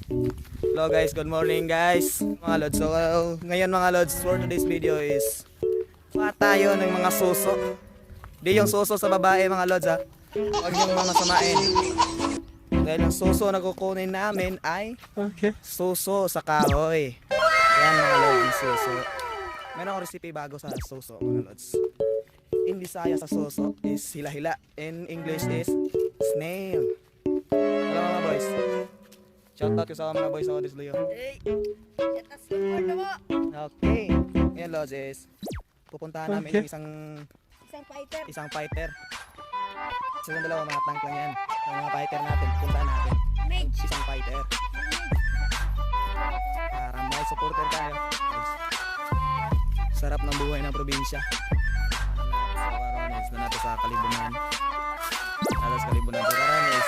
Hello guys, good morning guys. Mga lods, so ngayon mga lods, for today's video is kuha tayo ng mga suso. Di yung suso sa babae, mga lods, ha. Huwag yung mga samain. Dahil ang suso na kukunin namin ay suso sa kahoy. Yan mga lods, yung suso. Meron akong recipe bago sa suso, mga lods. In Bisaya sa suso is hila-hila. In English is snail. Hello mga boys. Shoutout ko sa mga boys sa Odis Leo. Okay. Ngayon lods is pupuntahan namin yung isang Isang fighter. Isang fighter. Sa yung dalawa, mga tank lang yan. Yung mga fighter natin, pupuntahan natin. Mage. Isang fighter. Para may supporter tayo. Guys. Sarap ng buhay ng probinsya. So karon is na nato sa Kalibunan. Alas Kalibunan. So karon is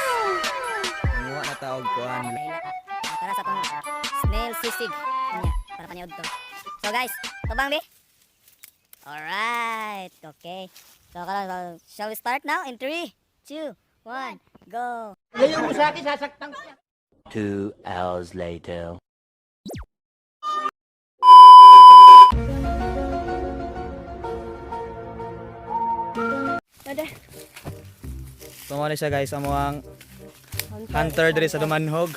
nanguha na ta og kuan. Tara sa atong snail sisig. Nya, para paniod to. So guys, tabang bi. Alright, okay. So karon, shall we start now? In 3, 2, 1, go. 2 hours later. Tada. So mo na siya guys, amo ang hunter diri sa Dumanhog.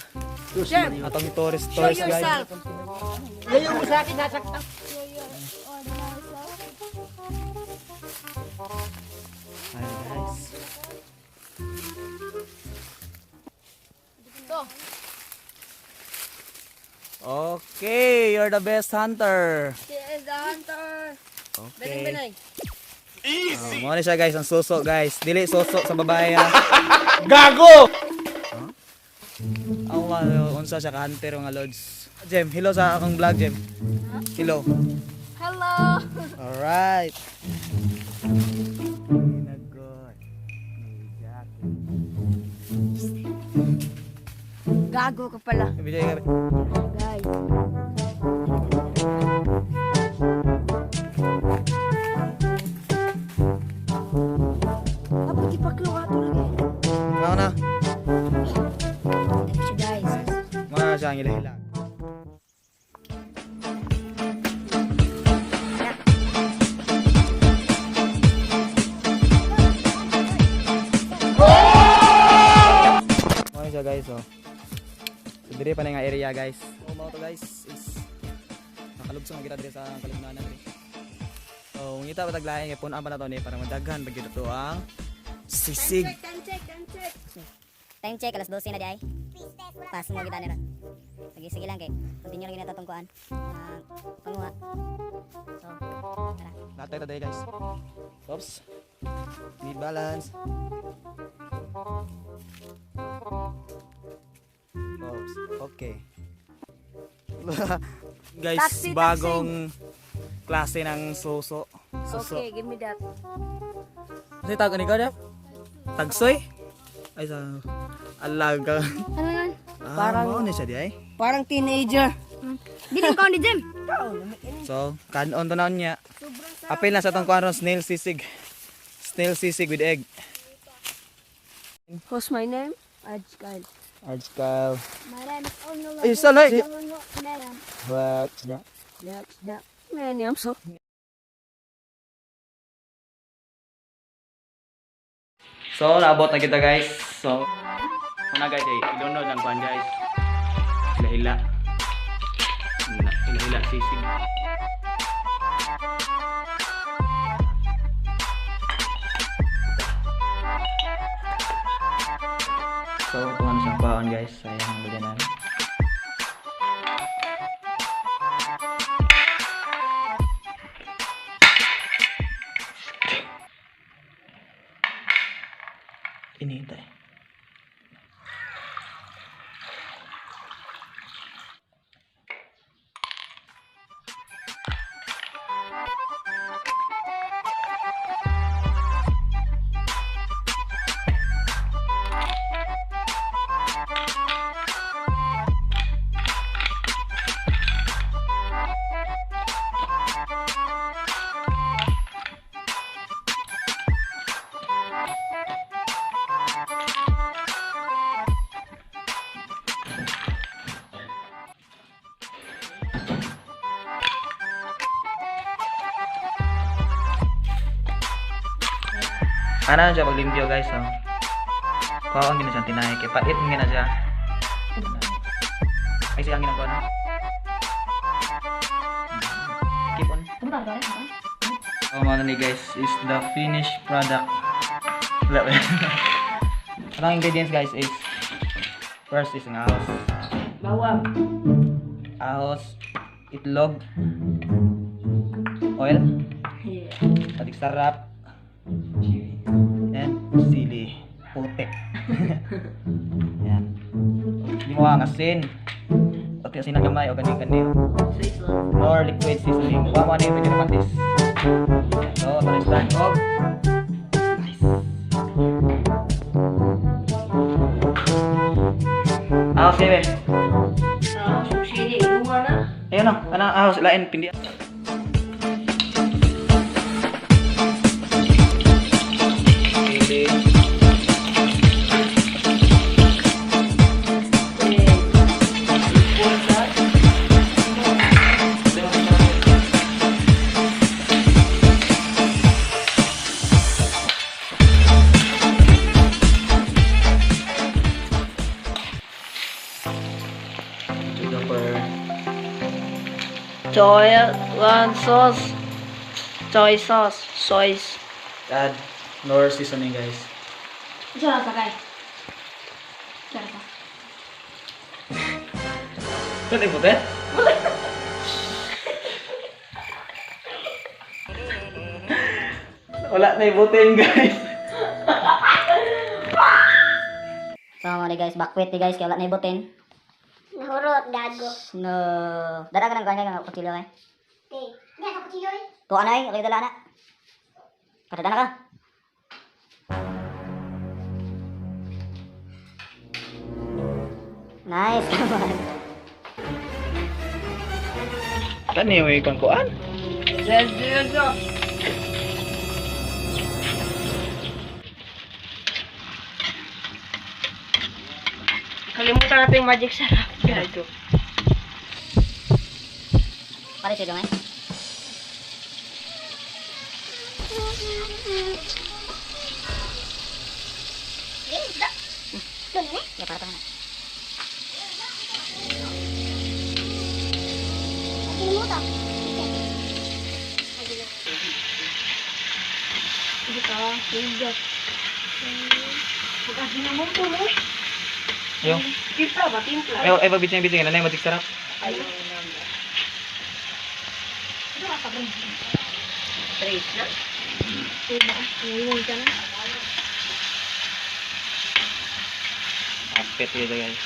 Sure. Atong tourist Show tourist guide. yourself. Ayan guys. Go. Okay, you're the best hunter. She is the hunter. Okay. Benay. Oh, mo na siya guys, ang suso guys. Dili suso sa babae ha. Gago! Ako nga, unsa siya ka hunter, mga lods. Jem, hello sa akong vlog, Jem. Hello. Hello. Alright. Pinagot ni Jackie. Gago ka pala. Ibigay ka. Guys. Apo, di pa ato lagi. Ako na. Ito siya guys. Mga siya ang hila-hila. Mga siya guys, oh. So, dire pa na nga area guys. So, mga to guys is nakalugso na kita dire sa kalugnanan dire. So, ngita pa taglain kay punan pa na to ni para madaghan pag to ang sisig. Time check, time check. Time check, alas 12 na di ay. Pas mo kita nila. Sige, sige lang kay. Continue lang ginata tong kuan. Panguha. So, tara. Lahat tayo today guys. Oops. Need balance. Oops. Okay. Guys, Taxi, taxi. Bagong klase ng suso. Suso. Okay, give me that. Ano yung tawag ni Jeff? Tagsoy? Ay, sa alaga. Ano yan? Ah, Parang- mao ni siya di ay. Parang teenager. Dili ko ni Jim. So, kanon to na niya. Apil na sa tong kuan ron, snail sisig. Snail sisig with egg. What's my name? Ajkal. Archkal. My name is Ono. Ay, salay! What? Man, I'm so. So, naabot na kita guys. So, una guys eh, ilunod ang kuan guys. Hila-hila. Hila-hila sisig. So, ito ano siyang kuhaan guys. Sayang ang bilyanan. Inintay. Ana siya paglimpyo guys, oh. Kuha ang gina siyang tinahi kay pait man gina siya. Ay siya ang ginagawa na. Keep on. So, mga ni guys is the finished product. Wala ba? Ang ingredients guys is first is ang ahos. Bawang. Ahos, itlog, oil, Yeah. patik sarap, and sili, putik. Yan. Hindi mo ang asin. Pati asin ang gamay o gani-gani. Or liquid seasoning. Wa mo ni pwede na patis. So, tara start og slice. Ahos kay be. Sili, inuha na. Ayun na, ana ahos lain pindi. Sili. Jumper. Soy, one sauce. Soy sauce. Soy. Add nor seasoning guys. Diyan sa kay. Diyan sa. Pwede po ba? Wala na ibutin guys. So mga ni guys, bakwit ni guys kay wala na ibutin. Nahurot, gago. No, dara ka ng kuan kay nga kutsilyo kay. Eh, hindi ako kutsilyo eh. Tuwa na eh, okay dala na. Katada na ka. Nice, come on. Kani yung ikang kuan? Yes, yes, yes. Kalimutan natin yung magic sarap. Gago. Pare siya gamay. Ya, para na. Kalimutan. Hindi ka, hindi. Pagkasin mo po, no? Yo. Timpla ba? Timpla. Ay, ay pagbitsing bitsing na magic sarap. Trace na? Kapit dito guys.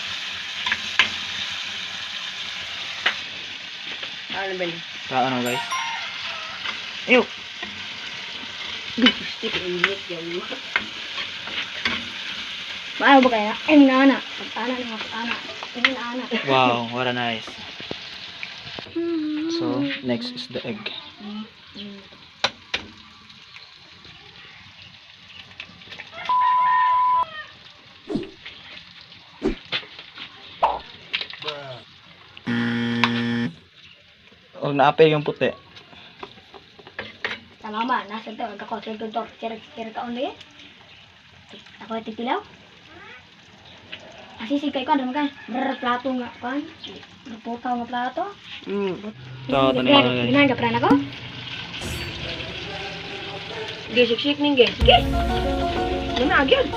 Ano ba yun? Sa ano guys? Ew. Gusto ko init yan. Maayo ba kaya? Ay, minana. Pag-ana na, pag-ana. Ay, minana. Wow, what a nice. So, next is the egg. Oh, naapil yung puti. Tama ba? Nasa to. Nagkakosel to to. Tira taon na yan. Ako ay titilaw. Asisig kay kwan. Ka. Brr, plato nga. Kwan. Putaw nga plato. So, ito na yun, guys. Ginahan ka pran ako? Sige, siksik ning ge. Sige. Ano na agyan?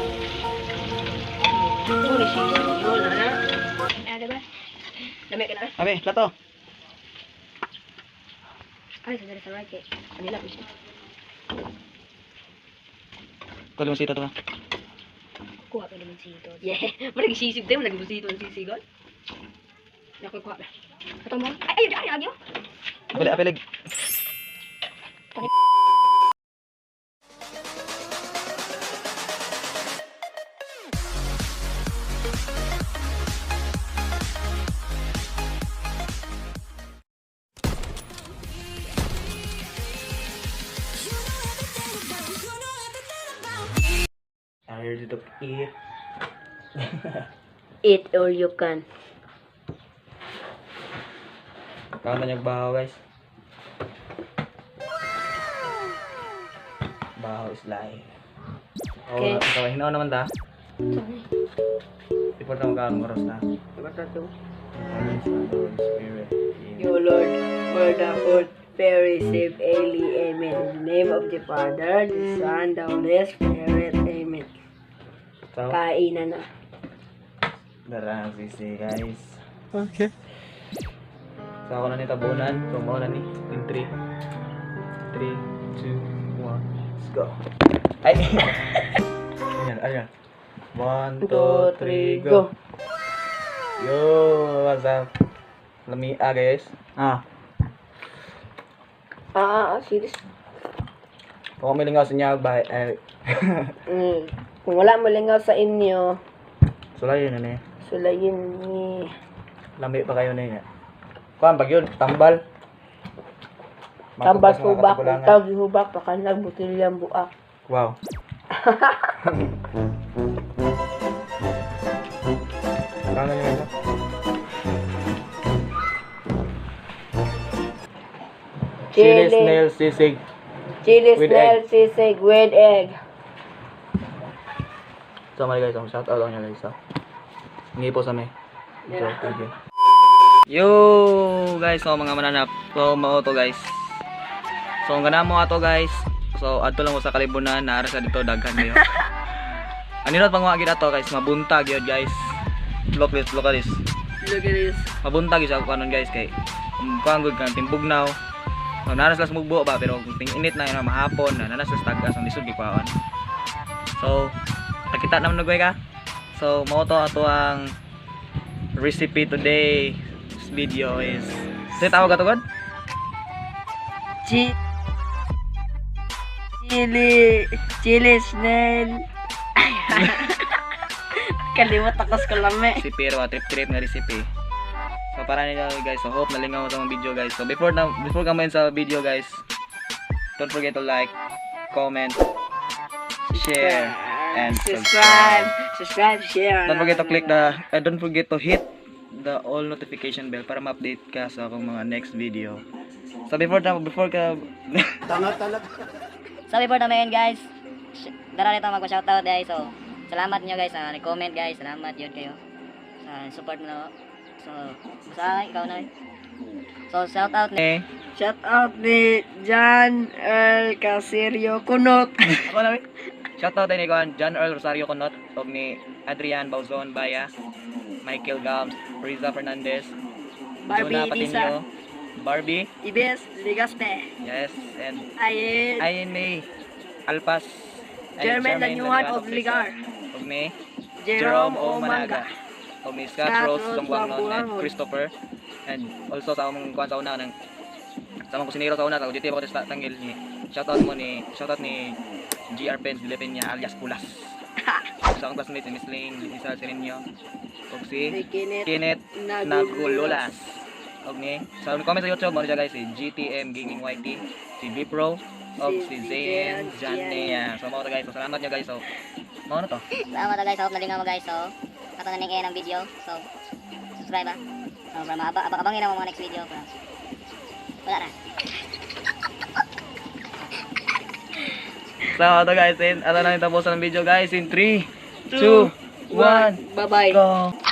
Uli siksik. Yun na na. Ay, diba? Dami ka na. Abi, plato. Ay, sa dali sa right eh. Kanila ko siya. Kulo mo sito to. Kuha pa naman sito. Yeah. Marag sisig tayo, marag busito ang sisigon. Naku, kuha ba? Ato mo? Ay, ay, ay, agyo. Apil, apilig. Tired to eat. Eat all you can. Kaya na bahaw guys. Bahaw is life. Oh, ikaw hinaon naman ta. Report na magkaroon oras na. Spirit. You Lord, for the food, very save Eli. Amen. In the name of the Father, the Son, the Holy Spirit. Amen. So, Kainan na. dara ang sisi, guys. Okay. So ako na ni tabunan. So mao na ni in 3 3 2 1, let's go. Ay. Ayan, ayan. 1 2 3, go. Yo, what's up? Lamia, guys. Ah, Serious. Kung may sa inyo, bye. Eh, Kung wala mo lingaw sa inyo, sulayin na ni. Sulayin ni. Lami pa kayo na yun. Kuan pag yun, tambal. Tambal Matugpas mga hubak, katibulangan. utaw hubak, pakanlag, butilyang buak. Wow. Kano yun ito? Chili snail sisig. Chili with snail sisig with egg. So mga guys, shout out niya, guys. Ha. Hingi po sa may. So, thank you. Yo guys, so mga mananap. So mao to, guys. So ang gana mo ato, guys. So adto lang ko sa kalibunan, naara sa dito daghan kayo. Anino panguha gid ato, guys, mabuntag yun, guys. Look this, look at this. Look at this. Mabuntag yun sa kanon, guys, kay kuan gud kan timbugnaw. So, naras las mugbo ba, pero kung ting-init na yun mahapon na naras las tagas ang lisod gikuhaon. So nakita naman nagway ka. So mao to ato ang recipe today. This video is Sa tawag ato god? Chili snail. Kalimot ako sa kalame. Recipe ro, trip trip nga recipe. So para nila, guys, so hope nalingaw mo itong video, guys. So before ka main sa video, guys, don't forget to like, comment, share, and subscribe. Subscribe, share. Don't forget to hit the all notification bell para ma-update ka sa akong mga next video. So before ka So before namin, guys, dara nito magpa-shoutout, guys. So salamat niyo, guys, sa nag-comment, guys. Salamat yun kayo sa support mo. So basta ikaw na. So shoutout ni eh, Shout out ni John Earl Casirio Kunot. Ako na, shout out ni Kuan John Earl Rosario Conot og ni Adrian Bauzon Baya, Michael Gams, Riza Fernandez, Barbie Jonah Lisa. Patinio, Barbie, Ibes Ligaspe. Yes, and Ayen. Ayen May Alpas, ay, Jermaine Lanyuan Lanyuan of Ligar. Og ni Jerome Jerome O. Omanga. Managa. Og ni Scott Scott Rose Rose Longguangnon and Longguangnon. Christopher. And also sa among kuan sa una ng sa among kusinero sa una sa OJT ako sa Tangil ni shoutout ni GR Pens de Peña alias Pulas. Sa akong classmate si Miss Lane, Lisa Serenio og si Ni Kenneth Kenneth Nagululas. Nagululas. Og ni sa comment sa YouTube mo siya, guys, si GTM Gaming YT, si Vpro og si Zayn Janea. So mao to, guys. So salamat nyo, guys. So mao na to. Salamat to, guys. Hope nalingaw mo, guys. So ato na ning ang video. So subscribe ah. So para maabang-abangin ang mga next video. Para wala na. So ito, guys, and ato na yung tapusan ng video, guys, in 3, 2, 1, Bye-bye. go!